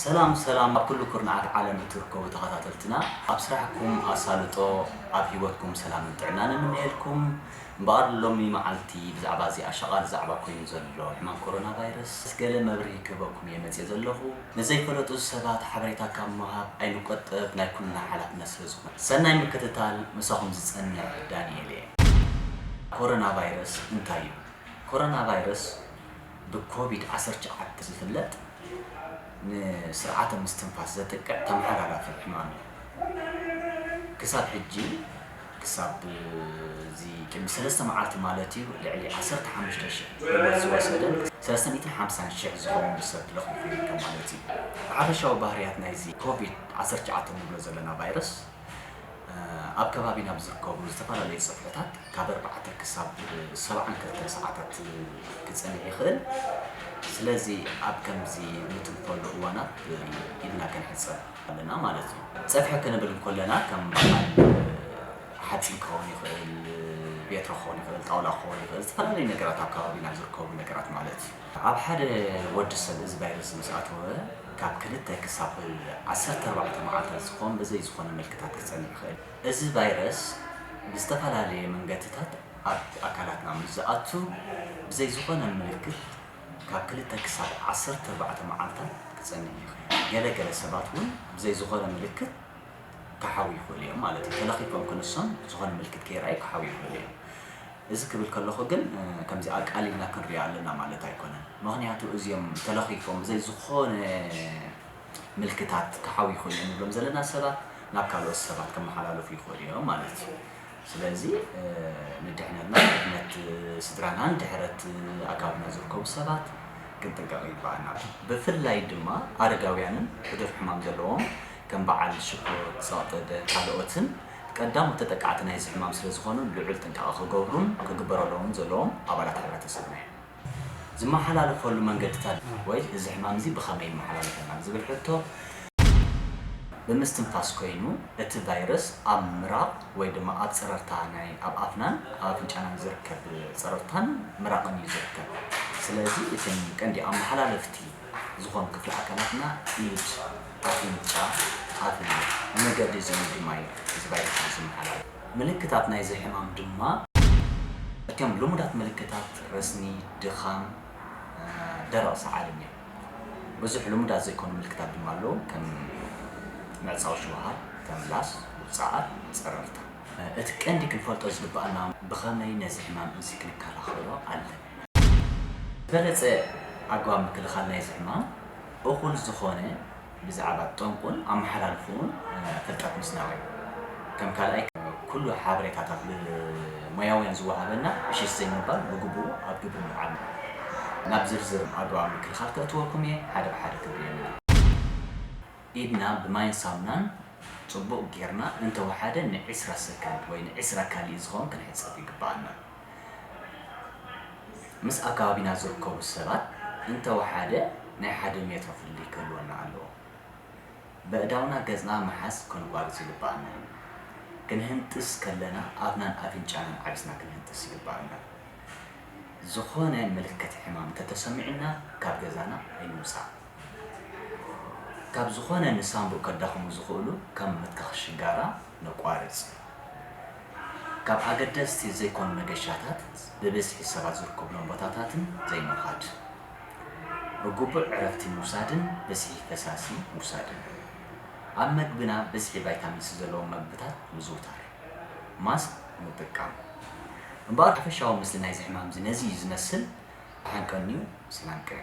ሰላም ሰላም ኣብ ኩሉ ኩርናዓት ዓለም እትርከቡ ተኸታተልትና፣ ኣብ ስራሕኩም ኣሳልጦ፣ ኣብ ህይወትኩም ሰላምን ጥዕናን ንምነየልኩም። እምበኣር ሎሚ መዓልቲ ብዛዕባ እዚ ኣሻቓሊ ዛዕባ ኮይኑ ዘሎ ሕማም ኮሮና ቫይረስ ገለ መብርሂ ክህበኩም እየ መፅየ ዘለኹ። ንዘይፈለጡ ሰባት ሓበሬታ ካብ ምሃብ ኣይንቆጠብ፣ ናይ ኩልና ሓላፍነት ስለ ዝኾነ። ሰናይ ምክትታል፣ ምሳኹም ዝፀንሕ ዳንኤል እየ። ኮሮና ቫይረስ እንታይ እዩ? ኮሮና ቫይረስ ብኮቪድ ዓሰርተ ትሽዓተ ዝፍለጥ ንስርዓተ ምስትንፋስ ዘጥቅዕ ተመሓላላፊ ሕማም እዩ። ክሳብ ሕጂ፣ ክሳብ እዚ ቅድሚ ሰለስተ መዓልቲ ማለት እዩ፣ ልዕሊ ዓሰርተ ሓሙሽተ ሽሕ ህይወት ዝወሰደን ሰለስተ ሚእትን ሓምሳን ሽሕ ዝኸውን ሰብ ለኺፉ ይርከብ ማለት እዩ። ሓፈሻዊ ባህርያት ናይዚ ኮቪድ ዓሰርተ ትሽዓተ ንብሎ ዘለና ቫይረስ፣ ኣብ ከባቢና ብዝርከቡ ዝተፈላለዩ ጽፍሕታት ካብ ኣርባዕተ ክሳብ ሰብዓን ክልተን ሰዓታት ክጸንሕ ይኽእል። ስለዚ ኣብ ከምዚ ንትንፈሉ እዋናት ኢድና ክንሕጸብ ኣለና ማለት እዩ። ጸፍሒ ክንብል እንከለና ከም በዓል ሓጺን ክኸውን ይኽእል፣ ቤትሮ ክኸውን ይኽእል፣ ጣውላ ክኸውን ይኽእል፣ ዝተፈላለዩ ነገራት ኣብ ከባቢና ዝርከቡ ነገራት ማለት እዩ። ኣብ ሓደ ወዲ ሰብ እዚ ቫይረስ ምስ ኣተወ ካብ ክልተ ክሳብ ዓሰርተ ኣርባዕተ መዓልታት ዝኾን ብዘይ ዝኾነ ምልክታት ክጸንሕ ይኽእል። እዚ ቫይረስ ብዝተፈላለየ መንገድታት ኣብ ኣካላትና ምስ ዝኣቱ ብዘይ ዝኾነ ምልክት ካብ ክልተ ክሳብ ዓሰርተ ኣርባዕተ መዓልታት ክጸንሕ ይኽእል። ገለ ገለ ሰባት እውን ብዘይ ዝኾነ ምልክት ክሓዊ ይኽእሉ እዮም ማለት እዩ። ተለኺፎም ክንሶም ዝኾነ ምልክት ከይረኣዩ ክሓዊ ይኽእሉ እዮም። እዚ ክብል ከለኹ ግን፣ እ፣ ከምዚ ኣቃሊልና ክንሪኦ ኣለና ማለት ኣይኮነን። ምኽንያቱ እዚኦም ተለኺፎም ብዘይ ዝኾነ ምልክታት ክሓዊ ይኽእሉ እዮም ንብሎም ዘለና ሰባት ናብ ካልኦት ሰባት ከመሓላለፉ ይኽእሉ እዮም ማለት እዩ። ስለዚ፣ እ፣ ንድሕነትና፣ ንድሕነት ስድራናን ድሕረት ኣካብና ዝርከቡ ሰባት ክንጥንቀቕ ይግባኣና። ብፍላይ ድማ ኣረጋውያንን ሕዱር ሕማም ዘለዎም ከም በዓል ሽኮር፣ ጸቕጢ ደም፣ ካልኦትን ቀዳሞት ተጠቃዕቲ ናይዚ ሕማም ስለ ዝኾኑ ልዑል ጥንቃቐ ክገብሩን ክግበረሎምን ዘለዎም ኣባላት ሕብረተሰብና እዮም። ዝመሓላለፈሉ መንገድታት ወይ እዚ ሕማም እዚ ብኸመይ ይመሓላለፈና ዝብል ሕቶ፣ ብምስትንፋስ ኮይኑ እቲ ቫይረስ ኣብ ምራቕ ወይ ድማ ኣብ ጸረርታ ናይ ኣብ ኣፍናን ኣብ ኣፍንጫናን ዝርከብ ጸረርታን ምራቕን እዩ ዝርከብ። ስለዚ እተን ቀንዲ ኣመሓላለፍቲ ዝኾኑ ክፍሊ ኣካላትና ኢድ፣ ኣፍንጫ፣ ኣፍና፣ መገዲ እዚኦም ድማ እዩ እዚ ቫይረስ እዚ ዝመሓላለፍ። ምልክታት ናይዚ ሕማም ድማ እቶም ልሙዳት ምልክታት ረስኒ፣ ድኻም፣ እ፣ ደረቕ ሰዓልን እዮም። ብዙሕ ልሙዳት ዘይኮኑ ምልክታት ድማ ኣለዉ፣ ከም ምዕጻው ሽውሃት፣ ተምላስ፣ ውጽዓት፣ ጸረርታ። እ፣ እቲ ቀንዲ ክንፈልጦ ዝግብኣና ብኸመይ ነዚ ሕማም እዚ ክንከላኸሎ ኣለና። ዝበለጸ ኣገባብ ምክልኻል ናይዚ ሕማም እኹል ዝኾነ ብዛዕባ ጠንቁን ኣመሓላልፍኡን፣ እ፣ ፍልጠት ምስናቕ እዩ። ከም ካልኣይ፣ ኩሉ ሓበሬታታት ብሞያውያን ዝወሃበና እሽሽ ዘይምባል ብግቡኡ ኣብ ግብሪ ምውዓል። ናብ ዝርዝር ኣገባብ ምክልኻል ከእትወኩም እየ፣ ሓደ ብሓደ ክብርየና። ኢድና ብማይን ሳሙናን ጽቡቕ ጌርና እንተወሓደ ንዒስራ ሰከንድ ወይ ንዒስራ ካሊእ ዝኸውን ክንሕጸብ ይግብኣና። ምስ ኣከባቢና ዝርከቡ ሰባት እንተወሓደ ናይ ሓደ ሜትሮ ፍልልይ ክህልወና ኣለዎ። በእዳውና ገጽና ምሓዝ ከነቋርጽ ይግብኣና። ክንህንጥስ ከለና ኣፍናን ኣፍንጫናን ዓቢስና ክንህንጥስ ይግብኣና። ዝኾነ ምልክት ሕማም እንተተሰሚዑና ካብ ገዛና ኣይንውጻእ። ካብ ዝኾነ ንሳንቡእ ከዳኽሙ ዝኽእሉ ከም ምትካኽ ሽጋራ ነቋርጽ። ካብ ኣገደስቲ ዘይኮኑ መገሻታት ብብዝሒ ሰባት ዝርከብሎም ቦታታትን ዘይምኻድ። ብግቡእ ዕረፍቲ ምውሳድን ብዝሒ ፈሳሲ ምውሳድን። ኣብ መግብና ብዝሒ ቫይታሚን ሲ ዘለዎም መግብታት ምዝውታር። ማስክ ምጥቃም። እምበኣር ሓፈሻዊ ምስሊ ናይዚ ሕማም እዚ ነዚ እዩ ዝመስል። ደሓን ቀንዩ፣ ሰላም ቅነ።